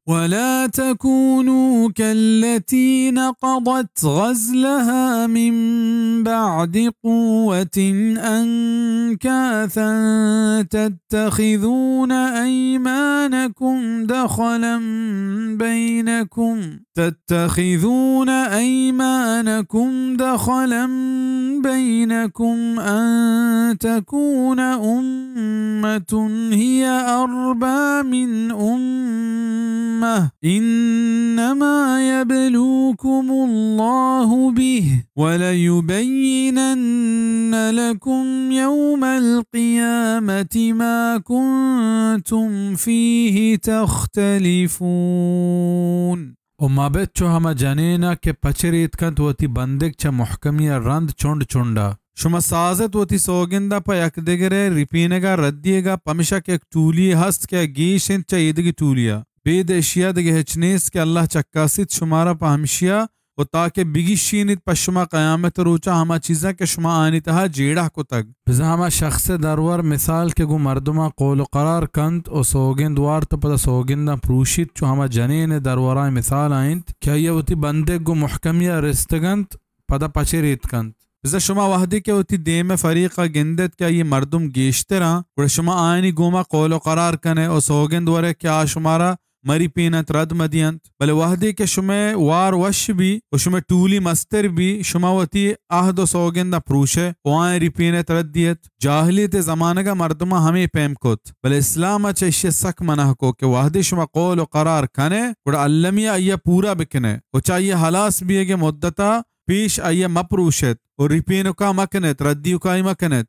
ولا تكونوا كالتي نقضت غزلها من بعد قوة أنكاثا تتخذون أيمانكم دخلا بينكم تتخذون أيمانكم دخلا بينكم أن تكون أمة هي أربى من أمة إنما يبلوكم الله به وليبينن لكم يوم القيامة ما كنتم فيه تختلفون. و مبت چو ہما جنینا کہ پچریت کنت وتی بندگ چہ محکمی ء رند چنڈ چنڈا۔ شما سازت وتی سوگندا پہ یک دگرے ریپینگا ردیگا، پمشا کہ یک ٹولی ہست کہ گیش انت چہ ایدگی ٹولیا۔ بید اشیا دگہ ہچ نیست کہ اللہ چکاسیت شمارا پہ ہمشیا و تاکہ بگیشینیت پہ شما قیامت روچا ہما چیزاں کہ شما آنی تہا جیڑہ کتگ۔ بزاں ہما شخص ء درور مثال کہ گوں مردماں قول و قرار کنت و سوگند وارت و پدا سوگنداں پروشیت، چو ہما جنین ء درورائیں مثال آ انت کہ آئی ء وتی بندگ گوں محکمی ء رستگ انت، پدا پچ ریت کنت۔ بزاں شما وہدے کہ وتی دیم ء فریق ء گندت کہ آئی ء مردم گیشتر آں، گڑا شما آیانی گوما قول و قرار کن ئے و سوگند ور ئے کہ آ شمارا مری پینت رد مدینت، بلے وہدے کہ شمئے وار وش بی و شمئے ٹولی مستر بی، شما وتی عہد و سوگند ء پروشئے و آیاں ری پینت رد دیت۔ جاہلیت ء زمانگ ء مردماں ہمے پیم کت، بلے اسلام ء چہ ایشی ء سک منع کو کہ وہدے شما قول و قرار کنئے، گڑا المی ء آئی ء پورا بکنئے و چہ آئی ء ہلاس بیئگ ء مدت ء پیش آئی ء مپروشت و ری پینکا مکنت، ردیوکائی مکنت۔